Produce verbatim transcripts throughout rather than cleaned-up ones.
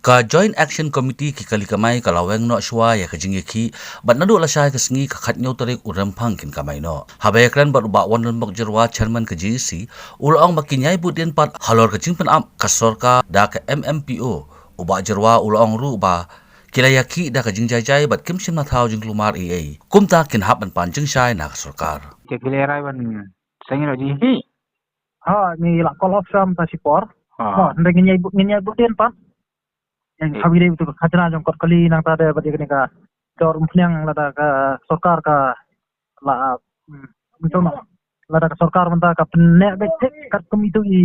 Ka Joint Action Committee ki kali kamai ka la weng noh shuwa ïa ka jingïakhih bad naduh lashai ka sngi ka khatñiew tarik u Rymphang kin kamai noh. Haba ïakren bad u Bah Wanlunbok Jyrwa, Chairman ka J A C, u la ong ba kin ïai bud dien pat halor ka jingpynap ka sorkar da ka M M P O. U Bah Jyrwa u la ong ruh ba ki la ïakhih da ka jingjaijai bad kim shym la thaw jingkulmar ei ei. Kumta kin hap ban pan jingshai na ka sorkar. Te phi la rai ban seng ïa ka jingïakhih? Ha, ngi la call off shwa mynta shipor. Ha. Ha, hynrei ngin ïai bud, ngin ïai bud dien pat. Ïa, eh, kawei de uto ka khajna jong kot kali nangta de bad ïa kane ka jor umphniang lada ka sorkar ka la, hmm, mynta na. Lada ka sorkar mynta ka pynneh beit thik katkum itu i,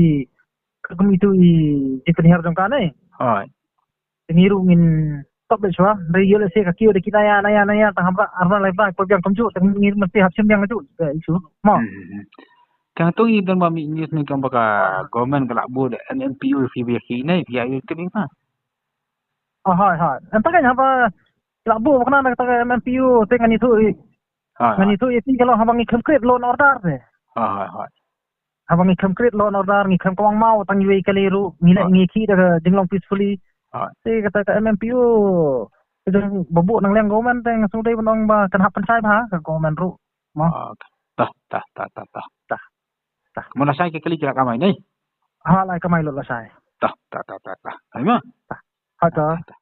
katkum itu i jingpynhiar jong ka ne. Hooid. Te ngi ruh ngin stop beit shuwa. Hynrei ïoh lehse ka kiew da ki naya, naya, naya tang hynrei arngut laiphew phra pyrbiang kumjuh, te ngi mesti hap shim biang kajuh, eh, issue. Mo. Hmm, hmm, hmm. Tang to ngi don ba mih news ne tang ba ka government ka la buh da M M P O phi ba ïakhih ne, phi ïa ïoh tip ïa ka. Oh, hooid, hooid. Ynda ka haba la buh ba kane na kata ka M M P O te ngan ïathuh ïa, hooid, ngan ïathuh ïa phi ka long haba ngi khlem create law and order te. Hooid, hooid. Haba ngi khlem create law and order, ngi khlem kawang maw tang iwei i kali ruh, ngi leh, hooid, ngi ïakhih da ka jinglong peacefully. Hooid. Te kata ka M M P O ka jong ba buh na liang government te nga sngewdei ban ong ba kan hap pynshai bha ka government ruh. Mo. Ah, tah, tah, tah, tah, tah. Tah. Tah. Mo lashai ki kali ki la kamai ne? Ha, la kamai lut lashai. Tah, tah, tah, tah, tah. Hai mo? Tah. Ha, tah.